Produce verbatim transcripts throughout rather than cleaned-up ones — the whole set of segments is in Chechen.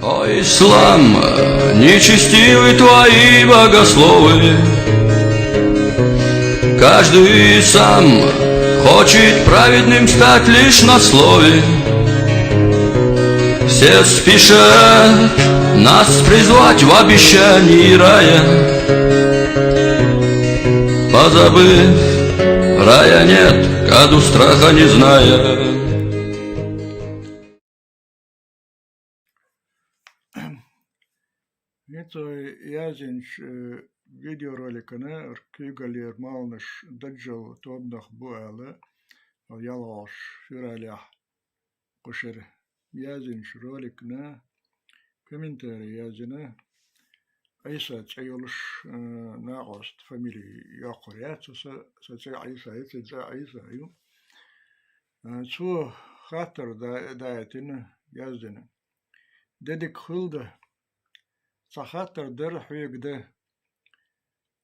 О, ислам, нечестивы твои богословы. Каждый сам хочет праведным стать лишь на слове. Все спешат нас призвать в обещании рая, позабыв, рая нет, каду страха не зная. Ницой язинч, э, видеороликана куьйгаллера малнаш даджал тобанах бу аьлла, ялхалгӀаш февралехь кхушара язинч роликана комментарий язйина Ӏийса цӀе йолуш, э, накъост, фамили йоккхур яц, сан, сан цӀе Ӏийса ю, цуьнан цӀе Ӏийса ю. Э, цо хаттар да-, даийтина, яздина: «Де дика хуьлда, цхьа хаттар дара хьоьга дан.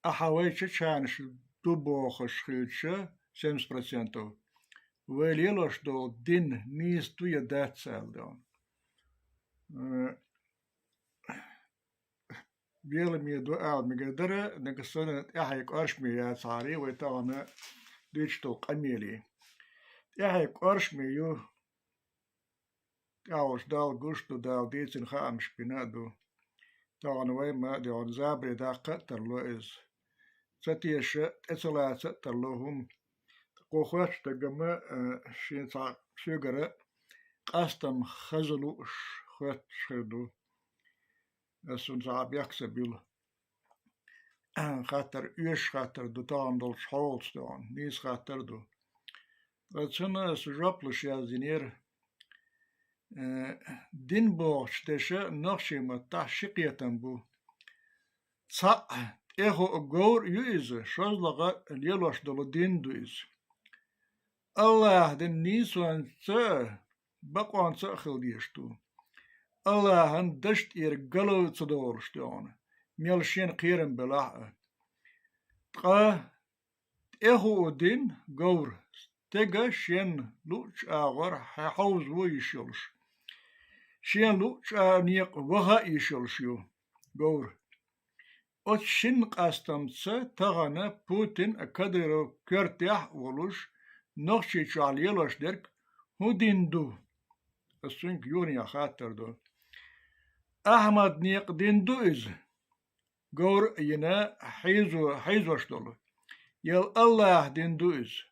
Ахьа вай чачхьанаш ду бохуш хилча, семьдесят процентов, вай лелош долу дин нийса ду я дац?» аьлла. Э, беламе ду ала мегар дара, нагахь санна тӀаьхье кӀоршаме яцахьара вай тахана дуьйцуш долу къамеле. ТӀаьхье кӀоршаме ю, тӀаьхьалчу Далла гуш ду, Дала дийцина хаамаш бина а ду. Тахана вай ма а девлла, забаре даккха а тарло иза. Ца теша, тӀе ца лаца а тарло хӀума. Кху хоьттучу стага ма, э, шен цхьа соьгара къастам хаза лууш хоьттуш хир ду. Ас цунна цхьа бехк ца билла. Хаттар, оьшуш хаттар ду, тахана долчу хьолаца тахана, нийса хаттар ду. Ткъа цунна аса жоп луш яздинера. Э, дин бохучу деша нохчийн маттахь ши кхетам бу. Цхьаъ, тӀехуъу говр а ю иза, шозлагӀа лелош долу дин ду иза. АллахӀ дина нийсонца а, бакъонца а хила дезаш ду. АллахӀан дашна тӀера гало ца долуш тахана, мел шена кхерам белахь а. Ткъа тӀехуъу дин говр, стеган шен луъучу агӀор хье-, хьовзаво йиш йолуш, шен луъучу а некъа ваха а йиш йолуш ю говр. Оцу шинна къастамца тахана Путин а, Кадыров коьртехь а волуш, Нохчийчохь лелош дерг хӀун дин ду? Ас цуьнга юханехьа хаттар до. Ахьмад некъа дин ду иза? Говр а йина хьийзо-, хьийзош долу. Ял АллахӀ дин ду иза?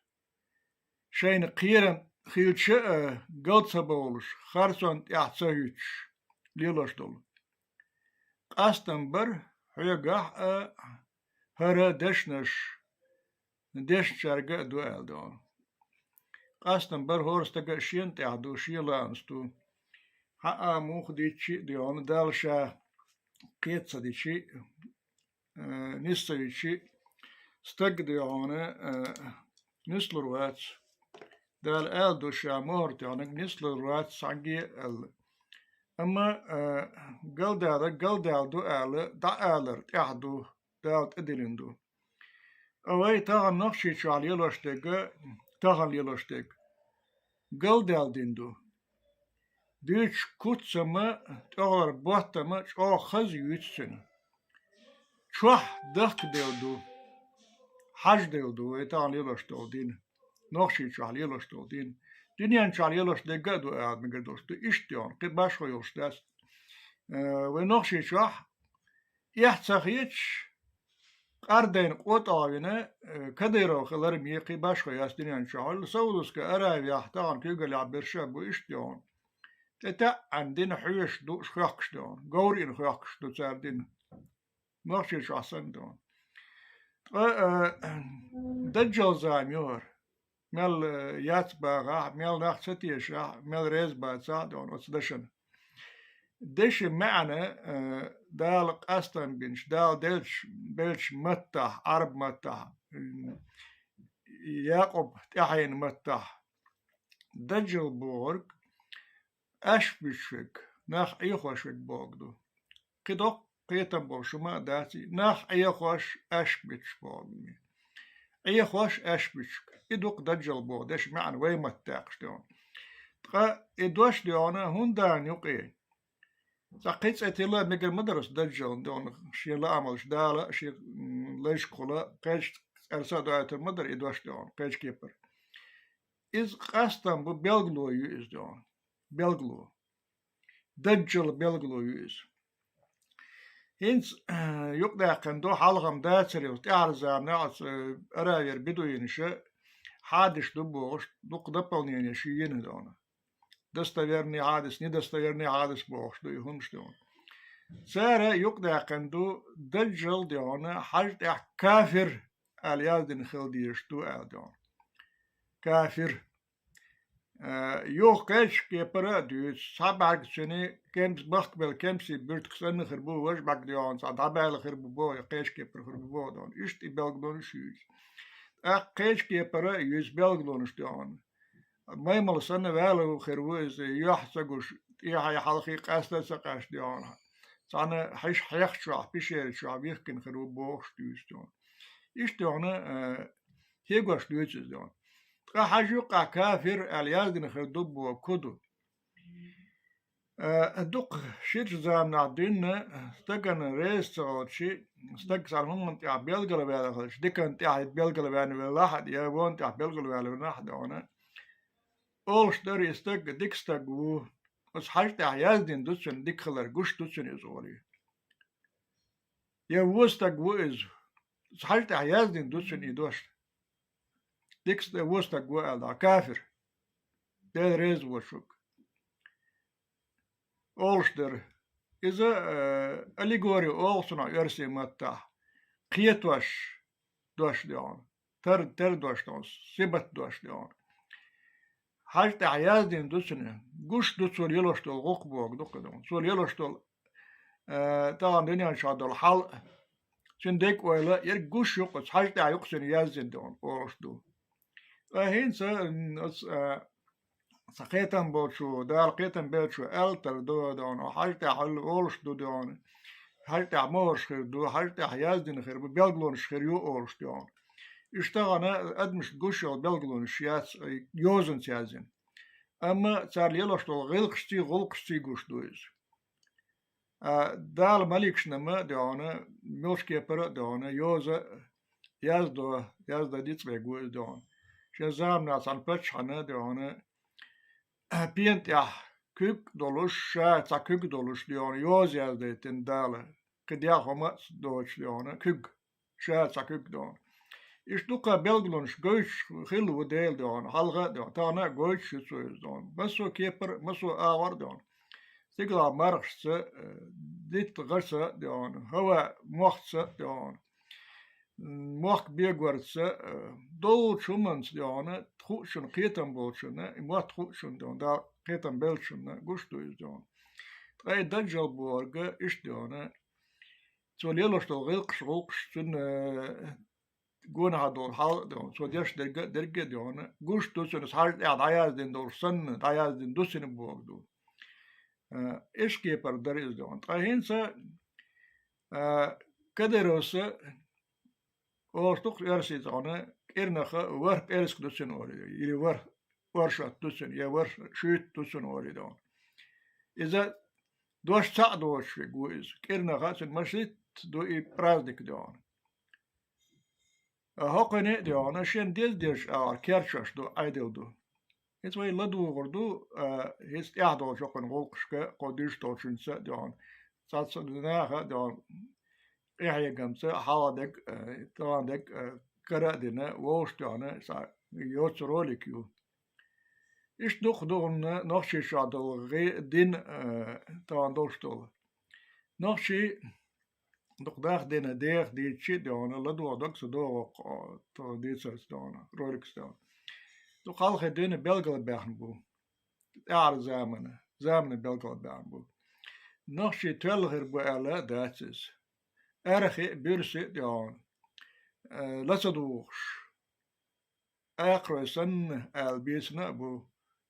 Шайна кхерам хилча а, гал ца бовлуш, харцонна тӀехь ца хӀуьттуш, лелош долу. Къастам бар хьоьгахь а хӀара дешнаш, дешначаьрга а ду аьлла ду. Къастам бар хӀора стага а шена тӀехь ду, шен лаамца ду. Хьан а муха дитчи а ду, Дала ша кхета ца дичи, э, нис ца вичи, стаг а ду, э, нислур вац. Дала аьлла ду ша мохӀар тоьхнарг нислур вац цхьаьнгге а аьлла. Амма, э, галдаларг галдаьлла ду аьлла, дӀаалар тӀехь ду, Дала тӀедиллина ду. Ткъа вай тахана Нохчийчохь лелош дерг, тахана лелош дерг галдаьлла дин ду. Дуьйцучу куц а, тӀехула боттам а чӀогӀа хаза юьйцу цуьнан. Чохь дахкаделла ду, хьажаделла ду вай тахана лелош долу дин, Нохчийчохь лелош долу дин. Дуьнен чохь лелош дерг а ду ала мегар долуш ду, иштта йогӀу, кхин башхо йолуш дац. Э, вай Нохчийчохь эхь ца хеташ, къардайна къотӀа вина, э, Кадыров хилар ма ю, кхин башхо яц дуьнен чохь. Саудовская Аравияхь тахана куьйгаллехь берш а бу иштта йогӀу. ТӀетаьӀӀана дина хьоьжуш ду, уьш хоьхкуш ду, говр йина хоьхкуш ду цара дин. Нохчийчохь санна ду. Ткъа, э, даджал зама ю хӀара. Мел, э, яц бахахь, мел нах ца тешахь, мел реза бацахь а ду оцу дашана. Дешан маьӀна, э, Дала къастам бинчу, Дала делчу, беллачу маттахь, Ӏарб маттахь, м, Якъуб тӀаьхьенан маттахь, даджал бохург, аьшпа буьтуш верг, нах Ӏехош верг бохург ду. Кхин доккха кхетам болуш хӀума а дац и, нах Ӏехош, аьшпа буьтуш бохург ду. Ӏехош, аьшпа буьтуш. И ду-кх даджал боху дешан маьӀна вай матта даьккхича тӀехь. Ткъа и дош а ду хӀунда юкъе? Цхьа кхин цӀе тилла мегар ма дара оцу Даджална, дона, шен лаамалчу Дала, шен, м, лайшкахула кхечу цӀерца а доуьйтур ма дара и дош, дона, кхечу кепара. Иза къастам бу, белгало ю иза, дона. Белгало. Даджал белгало ю иза. ХӀинца, э, юкъадаьккхина ду, хьалха-м дацара, тӀаьхьара заманахь оцу, э, аравера бедуинаша хьадисаш ду бохуш, дукха дополненеш йина, дона. Достоверный хьадис, недостоверный хьадис бохуш ду и хӀумаш, дона. Цара юкъадаьккхина ду, Даджал, дона, хьажа тӀехь кафир аьлла яздина хила дезаш ду аьлла, дона. Кафир. Э, юха кхечу кепара а дуьйцу, цхьа бӀаьрг цуьнан кемс-, бахкабелла кемсийн буьртиг санна хир бу, важа бӀаьрг, дона, цхьа дӀабаьлла хир бу боху, я кхечу кепара хир бу боху, дона. Иштта и белгалонаш ю иза. ТӀаккха кхечу кепара а ю иза белгалонаш, дона. Маймал санна ваьлла хир ву иза, юьхь ца гуш, тӀехьа хьалхе къаста а ца къаьста, дона. Цхьана хьиш-, хьех чохь, пещера чохь вихкина хир ву бохуш дуьйцу, дона. Иштта, дона, э, хьегош дуьйцу иза, дона. Ткъа хьажа юккъехь кафир аьлла яздина хир ду боху ку ду. Э, дукха ширачу заманахь дуьйна, стагана реза ца хилча, стаг цхьана хӀуманна тӀехь белгалваьлла хилча, диканна тӀехь белгалваьлла велахь а, я вонна тӀехь белгалваьлла велахь а, дона, олуш дара и стаг дика стаг ву. Оцу хьажа тӀехь яздина ду цуьнан дика хилар, гуш ду цуьнан иза олий. Я вон стаг ву иза. Оцу хьажа тӀехь яздина ду цуьнан и дош. Дика стаг, вон стаг ву аьлла, кафир. Дела реза воцург. Олуш дара. Иза, э, аллегори олу цунах оьрсийн маттахь. Кхетош дош, дона. Тар-, тардош, дона, сибат дош, дона. Хьажа тӀехь яздина ду цуьнан, гуш ду цо лелош долу гӀуллакх боху ду-кх, дона. Цо лелош долу, э, тахана дуьнен чохь долу хьал, цуьнан дерг, ойла, ерг гуш ю-кх, оцу хьажа тӀехь ю-кх цуьнан яздина, дона, олуш ду. Ткъа хӀинца, м, оцу, э, Сан кхетам болчо, Дала кхетам беллачо аьлла тара ду, дона, хьажа тӀехь хьал олуш ду, дона. Хьажа тӀехь могӀарш хир ду, хьажа тӀехь яздина хир бу, белгалонаш хир ю олуш, дона. Уьш тахана адамашна гуш йолу белгалонаш яц, йозанца яздина. Амма цара лелош долу гӀиллакхашций, гӀуллакхашций гуш ду иза. А, Дала маликашна-м, дона, мелча кепара а, дона, йоза, яздо, яздан дицбе гу иза, дона. Шен заманахь цхьана паччахьна, дона, пена тӀехь куьг долуш, ша цхьа куьг долуш, дона, йоза яздайтина Дала. Кхин дегӀ хӀума а доцуш, дона, куьг. Ша цхьа куьг, дона. Иштта дукха белгалонаш гойтуш хилла ву Дела, дона, хьалха а, дона, тахана а гойтуш ю цо иза, дона. Массо а кепара, массо а агӀор, дона. Стигалахь мархашца, э, дитта гӀарца, дона, хӀаваъ мохца, дона, мохк бегорца, э, долчу хӀуманца, дона, хуучунна, кхетам болчунна, и мотт хуучунна, дона, Дала кхетам беллачунна гуш ду иза, дона. Ткъа и Даджал бохург иштта, дона, цо лелош долу гӀиллакхаш, гӀуллакхаш, цуьнан, э, гонахьа долу хьал а, дона, цо деш дерг а, дерг а, дона, гуш ду цуьнан, хьажа тӀехь дӀаяздина долуш санна, дӀаяздина ду цуьнан боху ду. Э, иштта кепара дара иза, дона. Ткъа хӀинца, э, Кадыровс олуш ду-кх оьрсийн цӀахь, кӀирнах ворхӀ пӀераска ду цуьнан олий, или ворхӀ оршот ду цуьнан, я ворхӀ шуьйтта ду цуьнан олий, дона. Иза дош цхьаъ доцуш верг ву иза. КӀирнах а цуьнан машитта ду и праздник, дона. А хӀокхуьнан а, дона, шен деза дезачу агӀор керчош ду, Ӏедал ду. Иза вай ладугӀур ду, а, хӀинца тӀаьхьа долчу хӀокхуьнан гӀуллакхашка, кхо дуьйш долчуьнца, дона. Цхьацца наха, дона, къинхьегамца хьалха дерг, э, тахана дерг, э, кара а дина, вовшах, дона, сан йоцу ролик ю. Иштта дукха ду хӀунна Нохчийчохь долу гӀи-, дин, э, тахана долуш долу. Нохчий дукха даха дина, деха дийцчи а, дона, ладогӀа дог ца догӀу, о, тахана дийцарца, дона, роликца, дона. Дукха хьалхе дина белгалбаьхна бу. ТӀаьхьара замана, замана белгалбаьхна бу. Нохчий тоьлла хир бу аьлла а дац иза. Арахи а, буьрси а, дона, э, ла ца дугӀуш, акхарой санна аьлла бийцина а бу,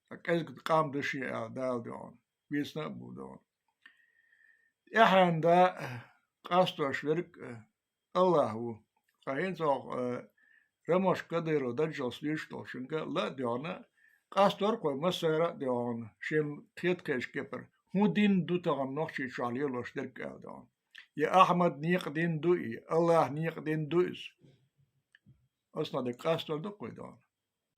ткъа кӀезиг къам ду шен аьлла Дала, дона, бийцина а бу, дона. ТӀаьхьенна да къастош верг а АллахӀ ву. Ткъа хӀинца хӀокху, э, Рамош Кадыров Даджалс дуьйцуш долчуьнга ла а, дона, къастор-кх вай массара а, дона, шен кхетакхечу кепара. ХӀун дин ду тахана Нохчийчохь лелош дерг аьлла дона? Я Ахьмад некъа дин ду и, Аллах некъа дин ду иза? Ас ма де къастор ду кхуй дона.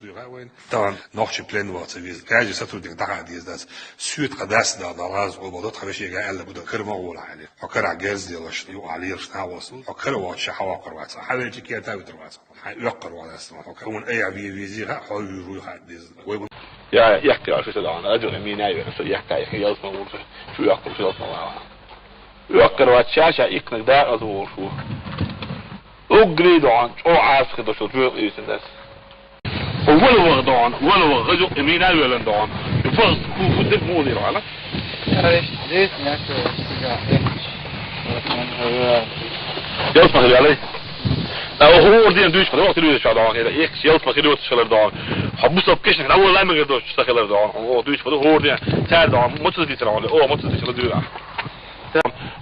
Дуьйхьа вайн тахана нохчий плен ваха ца веза. Каждый сотрудник даха деза дац. Суьйта тхан дас дала дала гӀаза къобал до, тхан вешега аьлла гуда, кара ма гӀола хьали. Хьо карахь герз делаш, юкъахь лелаш нах васу. Хьо кара вац, ша хьаваккхар вац. Хьавелча кертавитар вац. Хьайн оьккхар вац ас. Хьо кара вай а ве вези ха, хьо вуьйжуй ха деза. Вай бу- Я, яккхий аш ца дона, а дуьйхьа мина вера, со яккхий, хи ялсма вур, шу яккхар, шу ялсма вала. Оьккхар вац, ша, ша, иккнаг дакъа ду вур шу. Угри дона, чӀо Ӏарсхи до шу, жуьйкъ ийсин дас. Вала вагӀ дона, вала вагӀ, гӀазукъ мина велан дона. Ю фагӀ ку ку дик муди вала. Ареш, здесь мясо, сига, эш. Ялсма хилалай. А, о, хӀор ден дуьйш хилар, вахт дуьйш дона, хила, эх, ялсма хилар дона. Хьо бусалба кешнах, а, вала мегар дош са хилар дона. О, дуьйш хилар, хӀор ден, цар дона, муцу дитра, о, муцу дитра дуьйра.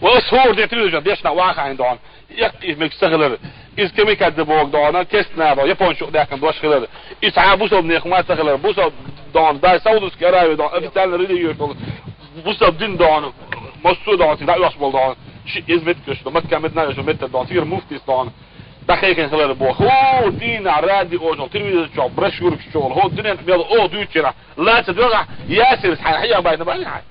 Ва ас хӀор ден дуьйш, дешна вахайн дона. Як из мегаш ца хилар. Из кемикадзе бог дона, кестна дона, япончу даьккхина дош хилар. Из хьа бусалба нех ма ца хилар. Бусалба дона, дай Саудовский Аравия дона, официально религиош бола. Бусалба дин дона, массо дона, цига дӀаоьхуш бола дона. Ши из меттигаш дона, Макка, Медина йолчу меттиг дона, цигара муфтис дона. ДӀахайкхина хилар бо. ХӀо, дийнахь радиочохь, телевизорчохь, брошюркашчохь, хӀо, динан мел, о, дуьйцучера. Лаца доьгӀахь, Ясирс хьайн хьея байна бахьи хьайн.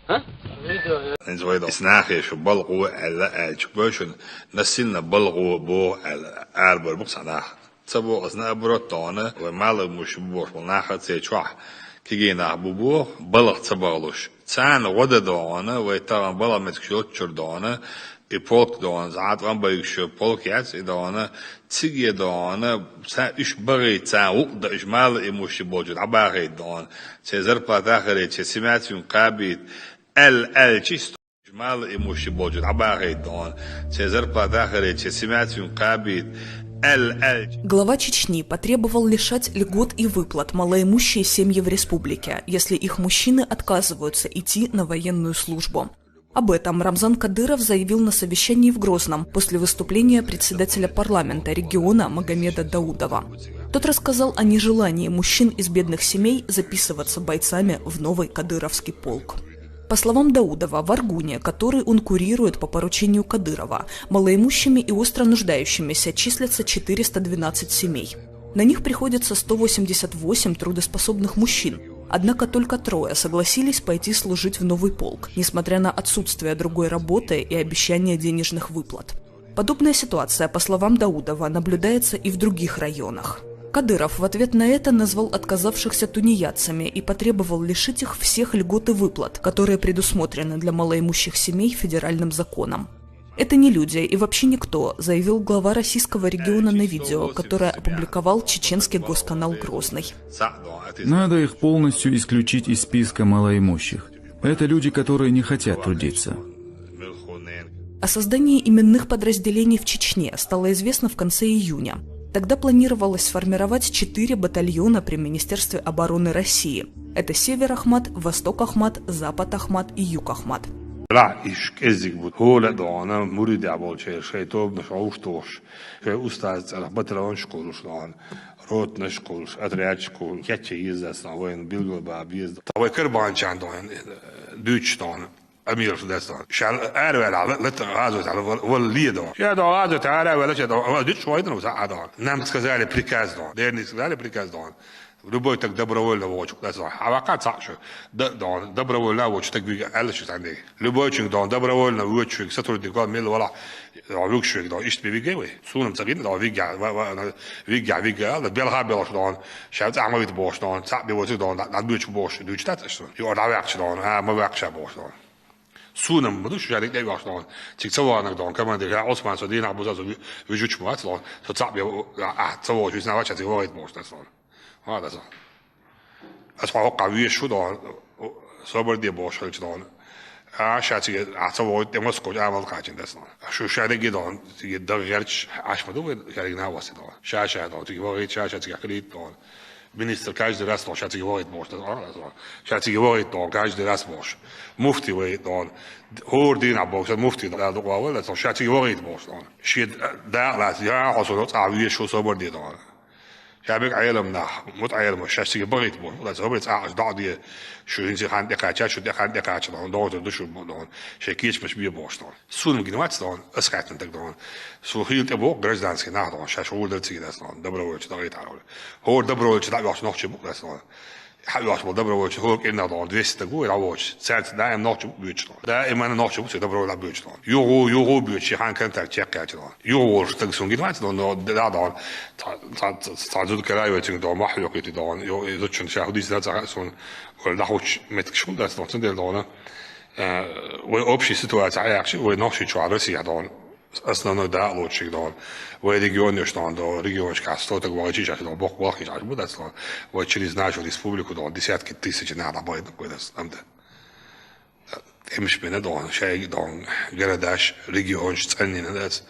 ХӀа? Видео я. ХӀинца вай дона, ис нахе шу балгӀо аьлла аьлча, вай шуна насильно балгӀо боху аьлла, арабар бу-кх цхьа нах. Ца боху ас наоборот дона, вай малар муш бу бохуш болу нах а церан чохь кегий нах бу боху, балха ца бахалуш. Царна гӀо дан дона, вай тахана балха меттигаш йоцучуьра дона, и полк дона, зӀа тӀом байгаш полк яц и дона, цига дона, ца уьш бахийта, царна гӀуллакх дан, уьш малоимущий болчу дӀабахийта дона, церан зарплата а хилийта, церан семьяцуьнга кхабийта, аьлла аьлча, и сто-, уьш малоимущий болчу дӀабахийта дона, церан зарплата а хилийта, церан семьяцуьнга кхабийта, аьлла аьлча. Глава Чечни потребовал лишать льгот и выплат малоимущие семьи в республике, если их мужчины отказываются идти на военную службу. Об этом Рамзан Кадыров заявил на совещании в Грозном после выступления председателя парламента региона Магомеда Даудова. Тот рассказал о нежелании мужчин из бедных семей записываться бойцами в новый кадыровский полк. По словам Даудова, в Аргуне, который он курирует по поручению Кадырова, малоимущими и остро нуждающимися числятся четыреста двенадцать семей. На них приходится сто восемьдесят восемь трудоспособных мужчин, однако только трое согласились пойти служить в новый полк, несмотря на отсутствие другой работы и обещание денежных выплат. Подобная ситуация, по словам Даудова, наблюдается и в других районах. Кадыров в ответ на это назвал отказавшихся тунеядцами и потребовал лишить их всех льгот и выплат, которые предусмотрены для малоимущих семей федеральным законом. «Это не люди и вообще никто», заявил глава российского региона на видео, которое опубликовал чеченский госканал «Грозный». Надо их полностью исключить из списка малоимущих. Это люди, которые не хотят трудиться. О создании именных подразделений в Чечне стало известно в конце июня. Тогда планировалось сформировать четыре батальона при Министерстве обороны России. Это Север Ахмат, Восток Ахмат, Запад Ахмат и Юг Ахмат. Ла иш кӀеззиг бу. ХӀола дона, муридехь болчеран шайн тобанаш гӀовш тухуш, шайн устаз цӀарах батальонаш кхуллуш дона, ротнаш кхуллуш, отрядаш кхуллуш, кечъян еза аса вайна билгал бан беза. Та вай карбанчан дона, дуьйцуш дона. Амираш дас дона. Ша араваьлла, ла-, лата гӀазот аьлла, вал-, валла ле дона. Ша дона гӀазот араваьлла, ша дона, вал дичу вайна, вал а дона. Нам сказали приказ дона. Дерни сказали приказ дона. Любой так добровольно вочук дас дона. Хьаваккха цхьаъ шу. Д-, дона, добровольно вочу так вига аьлла шу цхьаьннега. Любой чуьнга дона, добровольно вочуьнга сотрудник вал мел вала, дона, вуьгуш вига дона. Иштта бе вигай вай. Суна ца гина дона, вигга, ва-, ва-, вигга, вигга аьлла, белха белаш дона. Ша цӀа ма вита бохуш дона, цхьаъ бе воцург дона, дӀа-, дӀадуьйчу бохуш, дуьйчу дац аша суна. Юкъа дӀаваьккхича дона, а, ма ваьккхича бохуш дона. Суна ма ду шу шадерг тӀе а вахча дона. Цига ца ваханарг дона, командир, ша Ӏусман со дийнахь буза со ви-, вижучу ма вац дона. Со цхьаъ бе, а, а, ца вогӀуш висна вац, ша цига вахийта бохуш дац дона. Ма дац дона. Ас хьо хӀокхахь везаш ву дона, собар де бохуш хилча дона. А, ша цига, а, ца вогӀуьйту тӀе Москва, а, мала кхачийна дац дона. Шу шадерг дона, цига даггерчаш Ӏаш ма ду вай, шадерг нах васе дона. Ша, ша дона, цига вахийта, ша, ша цига хилийта дона. Министр каждый раз дона, ша цига вахийта бохуш, дона, ша цига вахийта дона, каждый раз бохуш. Муфти вахийта дона. ХӀора дийнахь бохуш, муфти дона, дукха вала, дона, ша цига вахийта бохуш дона. Шен дакъа лаца, я, хьо со цӀа везаш ву, собар де дона. Ябиг Ӏелам нах, мутаӀелам шаьш цига бахийта бу. Лаца хӀабарца Ӏаш дӀа а де, шу хӀинца хан тӀекхача, шу тӀехан тӀекхача, догӀу догӀу ду шу, догӀу шайн кечмаш бе бохуш, догӀу. Суна гина вац, догӀу, ас хаьттина даг, догӀу. Су хийла тӀе боху гражданский нах, догӀу, шаьш хӀур дара цига дац, догӀу, добровольцы дӀагӀийтахьара. ХӀора добровольцы дӀа а ваьхча нохчий бу дац, догӀу. Хьа а ваьхча бу добровольцы хӀора кӀирнах, догӀу, двести даг ву, дӀавоьдуш. Цаьрца даим нохчий бу боьдуш, догӀу. Даим нохчий бу цига добровольно дӀабоьдуш, догӀу. Юху, юху боьдуш, ши хан контракт чекхъяьлча, догӀу. Юхаволуш стаг суна гина вац, но, да, догӀу, цхьа, цхьа, цхьа, цхьа зуда карайвайцига, догӀу, мохь хьоькхуьйтий, догӀу, йо, и зудчун ша хӀу дийцина ца хаьа суна, вай дӀахьучу меттигаш хӀунда дац, догӀу, цундела, догӀу, э, вай общий ситуация хьаяьккхча, вай нохчийчохь Россехь, догӀу, основной да а лоцуш, догӀу, вай регионаш, догӀу, догӀу, регионашкахь сто таг вахча а, догӀу, боккха вахча а бу дац, догӀу, вай через нашу республику, догӀу, десятки тысяч нах дӀабахийта бу вай дац, амда. ТӀемаш бина, догӀу, шайга, догӀу, городаш, регионаш цӀанйина дац,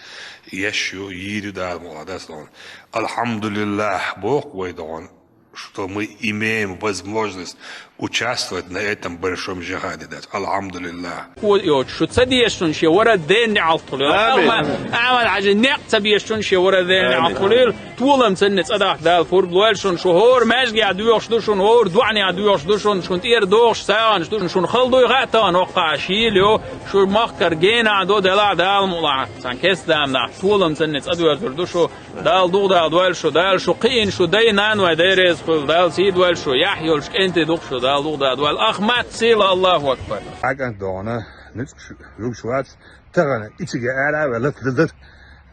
еш ю, йийр ю, Дала мукъалахь, дац, догӀу. Алхьамдулиллах, боху вай, догӀу, что мы имеем возможность участвовать на этом большом джихаде, дац. Алхьамдулиллах. Ко йоцу, шу ца дезаш шун шен вара Делан неӀалт хуьлийла. Амин. Ахьмад-Хьаьжин некъ ца безаш шун шен вара Делан неӀалт хуьлийла. Толамца цӀа дахка Дала пурба лойла шуна, шу хӀора маьждигехь доьхуш ду шуна, хӀора доӀанехь доьхуш ду шуна, шуна тӀера догӀуш сагӀанаш ду шуна, шуна хала дуй хаьа тахана хӀокхахь шийла йо, шу махкара генахь до делахь Дала мукъалахь, цхьана кеста заманахь толамца цӀа доьзур ду шу, Дала духадала дойла шу, Дала шу кхиъна шу дай-наной дай реза хуьлда, Дала сий дойла шу, яхь йолуш кӀентий ду-кх шу, Дала духадала дойла, ах мац сийла, Аллаху акбар. Хьакъант догӀу, ницкъ шу, югуш вац, тахана и цига ара а ваьлла, лата, лата,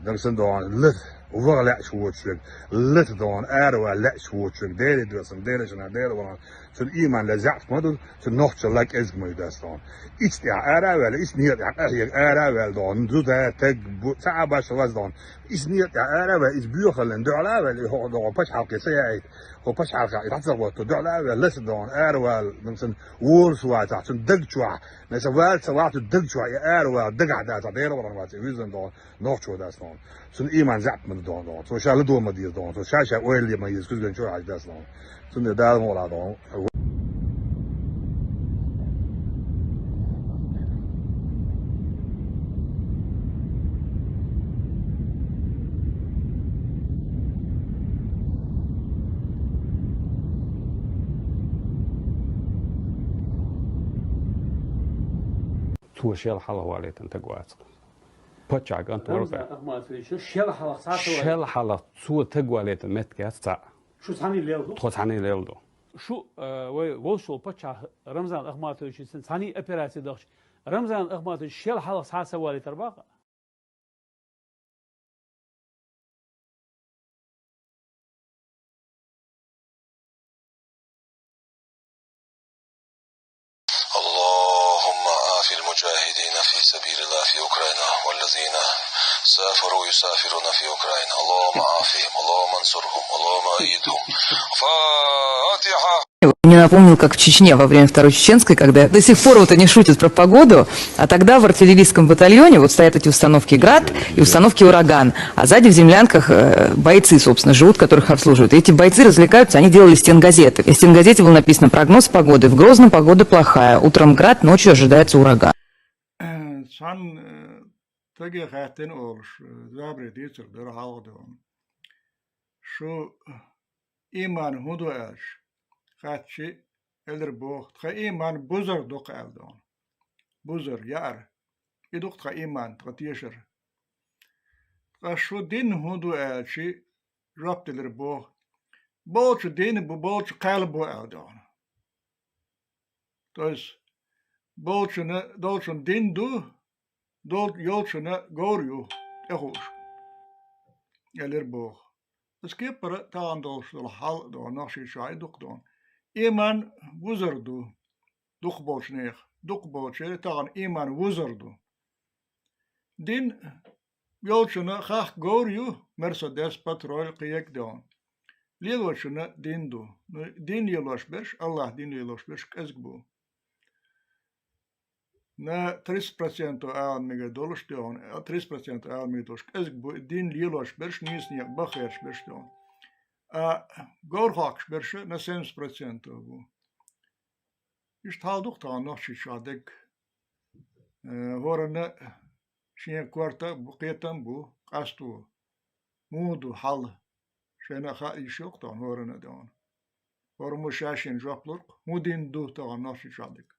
дагсан догӀу, лата, ваха лаьаш воцуш верг, лата догӀу, ара вала лаьаш воцуш верг, Деле доьсна, Деле шина, Деле вахана, цуьнан ийман ле заьӀап ма ду, цуьнан нохчалла кӀезиг ма ю дац догӀу. Ицу тӀехь ара а ваьлла, ицу некъа тӀехь къахьега ара а ваьлла догӀу, зуда, таг, бу, цхьа а башха вац догӀу. Ицу некъа тӀехь ара а ваьлла, иза боьхаллин дуьхьал а ваьлла, и хӀокху догӀу пачхьалкхе ца яийта, хӀо пачхьалкхехь и дӀа ца гӀотту, дуьхьал а ваьлла, ласа догӀу, ара вала, дагсан, волуш вацахь, цуьнан даг чохь, Наса ваьлла ца вахча даг чохь и ара вала дагахь дацахь, Делан варан вац и вуьззина догӀу, нохчо дац догӀу. Цуьнан ийман заьӀап ма ду догӀу. Цо ша ладо ма деза догӀу. Цо ша-ша ойла ма еза, куьзган чу хьажа дац догӀу. Цундела Дала мукъалахь догӀу. Цо шел хьалха валийтина таг вацахь. Паччахьан кӀант вара. Рамзан Ахматович шел хьалха цхьа а ца валийта? Шел хьалха цо таг валийтина меттиг яц цхьаъ. Шу цхьаьний лелла ду? Тхо цхьаьний лелла ду. Шу, э, вай волуш волу паччахь Рамзан Ахматовичца цхьаьний операци дахча, Рамзан Ахматович шел хьалха цхьа а ца валийтар бакъ? اللهم عاف المجاهدين في سبيل الله في أوكرانيا والذين سافروا ويسافرون في أوكرانيا. اللهم عافهم، اللهم انصرهم، اللهم أيدهم. فاتحة. Мне напомнил, как в Чечне во время Второй Чеченской, когда до сих пор вот они шутят про погоду, а тогда в артиллерийском батальоне вот стоят эти установки «Град» и установки «Ураган», а сзади в землянках, э, бойцы, собственно, живут, которых обслуживают. И эти бойцы развлекаются, они делали стенгазеты. И в стенгазете было написано: «Прогноз погоды. В Грозном погода плохая. Утром град, ночью ожидается ураган». Цхьана, э, таге хаьттина олуш, э, забаре дийцар дара хьалха догӀу. Шу ийман хӀун ду аьлча, хаьттича, элира боху: «Тхан ийман бузар ду-кх», аьлла догӀу. Бузар, яар. И ду-кх тхан ийман, тхан тешар. Ткъа шу дин хӀун ду аьлча, жоп делира боху: «Болчу дин бу, болчу кхел бу», аьлла догӀу. То есть, болчунна, долчунна дин ду, дол-, йолчунна говр ю, тӀехууш, элира боху. Аса кеппара тахана долуш долу хьал а догӀу, нохчийчохь и дукха догӀу. Ийман бузар ду, дукхахболчу нехан, дукхахболчеран тахана ийман вузар ду. Дин йолчунна хахка говр ю, Мерседес, патруль, кхин егг догӀу. Лелочунна дин ду. Ну, дин лелош берш, Аллах дин лелош берш кӀезиг бу. На тридцать процентов ала мегар долуш догӀу, тридцать процентов ала мегар долуш кӀезиг бу, дин лелош берш, нийса некъ бан гӀерташ берш догӀу. А говр хохкуш берш на семьдесят процентов бу. Иштта хьал ду-кх тахана Нохчийчохь дерг. Э, хӀоранна шен корта а бу, кхетам а бу, къасто. Муха ду хьал? Шайна хаа йиш йоах тахана хӀорана дона. ХӀораммо шашин жоп лургба, хӀун дин ду тахана нохчий чӀоагӀа дика.